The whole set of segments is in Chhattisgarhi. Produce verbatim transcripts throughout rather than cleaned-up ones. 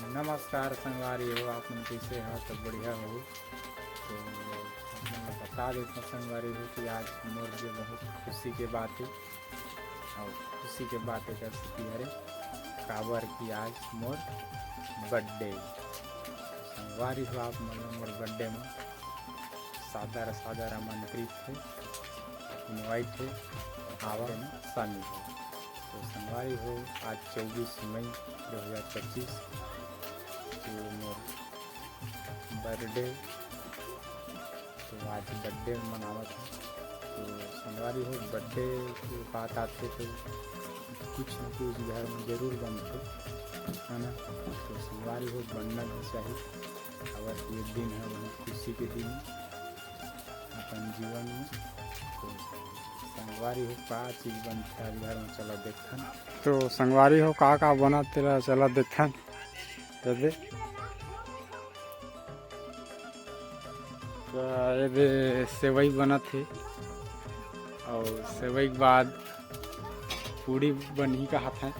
नमस्कार संगवारी हो, आप मन कैसे हो? तो बढ़िया हो। तो आप मन ला बता देथों संगवारी हो कि आज मोर लिए बहुत खुशी के बात है, और खुशी के बात एकर सेती हरे, काबर कि आज मोर बर्थडे। संगवारी हो, आप मन ला मोर बर्थडे में सादर सादर आमंत्रित है, इनवाइट है, आवा में शामिल हो। तो संगवारी हो, आज चौबीस मई दो हज़ार पच्चीस, तो मोर बर्थडे, तो आज बर्थडे मनावत है। तो संगवारी हो, बर्थडे की बात आथे तो कुछ न कुछ घर में जरूर बनथे, है ना? तो संगवारी हो, बनना भी चाहिए। अगर ये दिन है, बहुत खुशी के दिन अपन जीवन में। तो संगवारी हो, का चीज बनथे आज घर में, चला देखथन। तो संगवारी हो, का का बनत तेला चला देखथन। ये दे, तो ये दे सेवई बनत हे, और सेवई के बाद पूड़ी बनही कहत हे।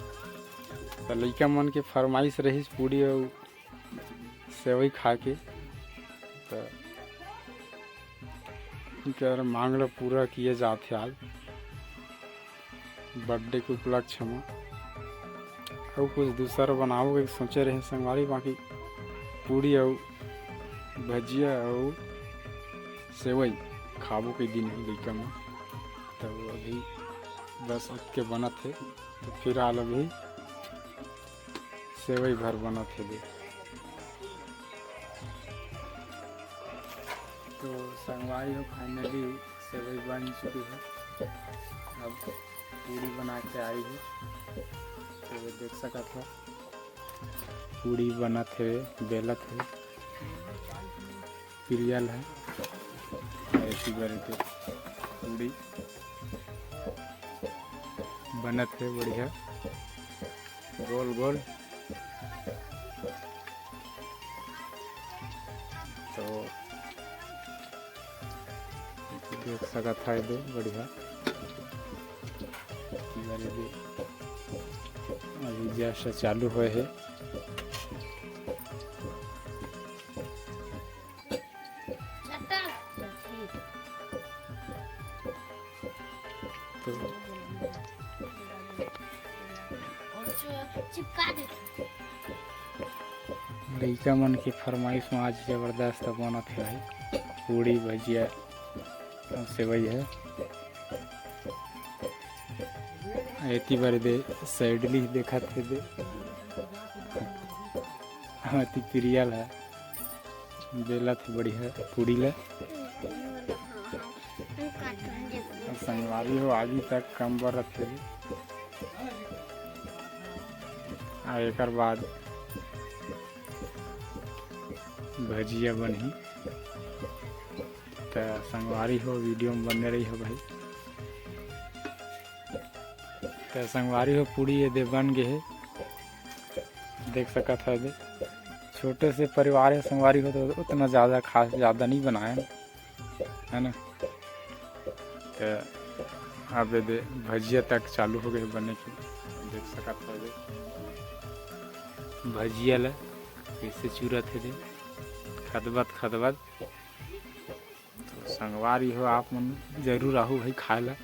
तो लइका मन के फरमाइश रहिस पूड़ी और सेवई खा के, तो इनकर मांग ल पूरा किए जात हे आज बर्थडे के उपलक्ष्य म। अउ कुछ दूसर बनाओ के सोचे रहे संगवारी, बाकी पूड़ी अउ भजिया अउ सेवई खाबो के दिन हे लइका मन। तो अभी बस अतके बनत हे, तो फिलहाल अभी सेवई भर बनत हे दे। तो संगवारी हो, finally सेवई बन चुकी है। अब पूड़ी बना के आई है, तो ये देख सकत हो, पूड़ी बनत हे, बेलत हे। पिरियल है, ऐसी बरे के पूड़ी बनत हे बढ़िया गोल गोल। तो देख सकत है दे बढ़िया, बरे दे अभी जस्ट चालू होए हे। तो चिपका दे। लइका मन के फरमाइश में आज जबरदस्त बनत हे भाई, पूड़ी भजिया अउ सेवई है। एती बार दे सैडली देखत हे दे, अति पिरियल है। बेलत हे बढ़िया पूड़ी ला। संगवारी हो, आगी तक कम बरत हे। आ एकर बाद भजिया बनही। त संगवारी हो, वीडियो में बने रही हो भाई। त संगवारी हो, पूड़ी ये दे बन गे हे, देख सकत है दे। छोटे से परिवार है संगवारी हो, तो उतना ज़्यादा खास ज़्यादा नहीं बनाए, है ना। तो अब ये दे भजिया तक चालू हो गए बने के, देख सकत है दे। भजिया ला कैसे चूरत है दे, खदबत खदबत। तो संगवारी हो, आप मन जरूर आहू भाई खाए ला।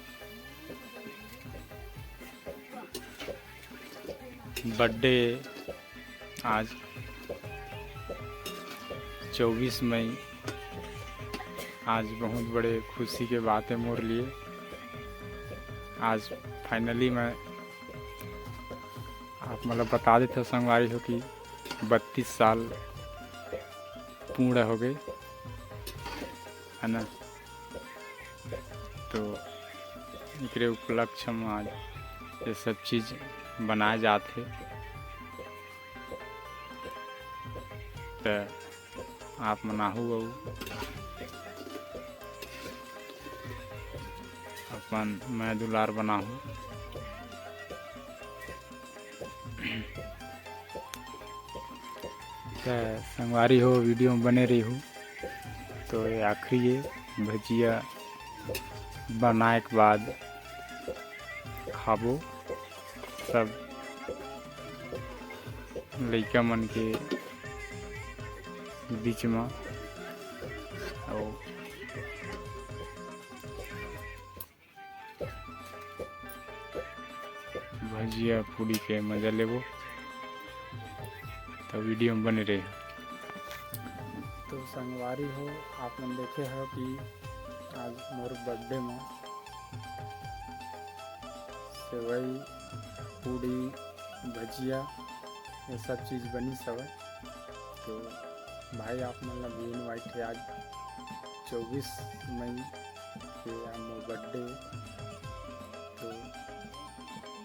बर्थडे आज चौबीस मई, आज बहुत बड़े खुशी के बात है मोर लिए। आज finally मैं आप मतलब बता देते हो संगवारी हो कि बत्तीस साल पूर्ण हो गए, है ना। तो एकरे उपलक्ष्य में आज ये सब चीज बनाए जात हे। त आप मन आहू अउ अपन मया दुलार बनाहू। त संगवारी हो, वीडियो में बने रहिहू। तो ये आखिरी ये भजिया बनाए के बाद खाबो सब। लइका मन के बीच म। अउ भजिया पूड़ी के मजा लेबो, त वीडियो में बने रहे। तो संगवारी हो, आप मन देखे हो कि आज मोर बर्थडे में सेवई, पूड़ी, भजिया, ये सब चीज़ बनिस हवय। तो भाई, आप मन ला भी इनवाइट है आज चौबीस मई के, आज मोर बर्थडे। तो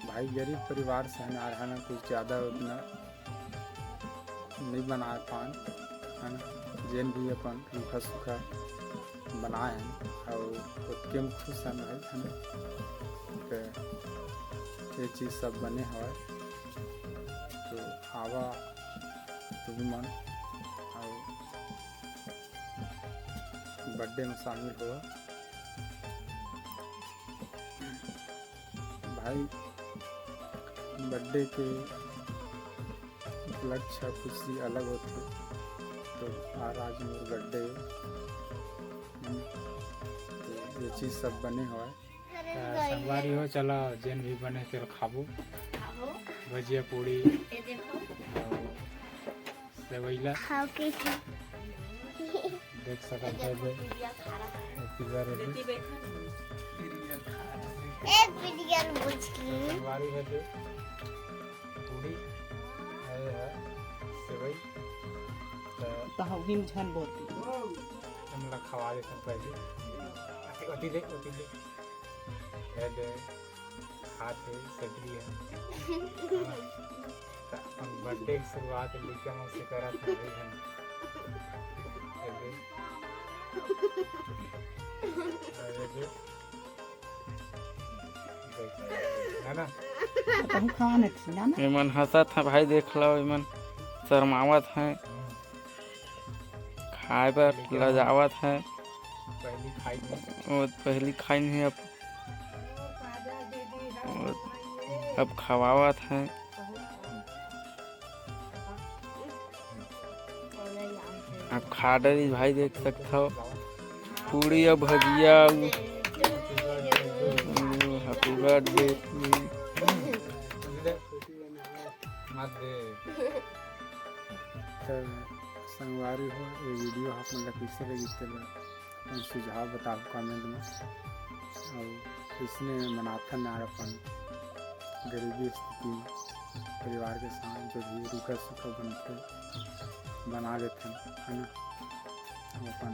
भाई, गरीब परिवार से हन, आर हन कुछ ज़्यादा उतना नहीं बना पान, है ना? जेन भी अपन रूखा सूखा बनाए हन, अउ ओतके में खुश हन भाई, है ना? तो ये चीज़ सब बने हवय, तो आवा तुम मन, अउ बर्थडे में शामिल हो। भाई, बर्थडे के उपलक्ष्य खुशी अलग होथे। तो आर आज मोर बर्थडे, हम्म, तो ये चीज़ सब बने हवय। त संगवारी हो, चला जेन भी बने तेल खाबो, भजिया पूड़ी, सेवई ला। खाओ के देख सकत हे दे। एक बार दे। ए पीरियर बुझकी। संगवारी हे दे। पूड़ी, अरे यार, सेवई। त तहु हिम झन बोलती। हमला खवा देथन पहले। अति, अति दे, अति दे। हे दे। खात हे, सगरी हे। त अपन बर्थडे के शुरुआत लइका मन से करत हे भाई हम। अरे। अरे दे। देख, है ना? कहूँ खावा नहीं थी ना, ना? एमन हंसत हे भाई, देख लो, एमन शर्मावत हे। हम्म। खाए बर लजावत हे। पहली खाई नहीं। वो पहली खाई नहीं, अब, वो अब खवावत हे। अब खा डरी भाई, देख सकत हो। पूड़ी अउ भजिया अउ happy birthday। त संगवारी हो, ये वीडियो आप मन ला कइसे लगिस, तेला अपन सुझाव बताओ comment में। अउ इसने मनाथन यार अपन गरीबी स्थिति में परिवार के साथ जो भी रूखा सूखा बनथे, बना लेथन, है ना? अउ अपन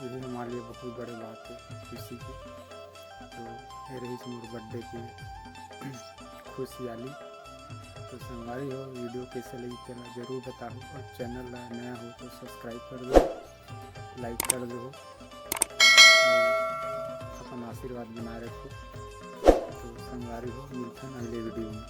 यही हमारे लिए बहुत बड़े बात है खुशी की। तो ये रही मोर बर्थडे की खुशियाली। तो संगवारी हो, वीडियो कैसे लगी तेला जरूर बताओ, और चैनल ला नया हो तो सब्सक्राइब कर दो, लाइक कर दो, और अपन आशीर्वाद बनाए रखो। तो संगवारी हो, मिलथन अगले वीडियो में।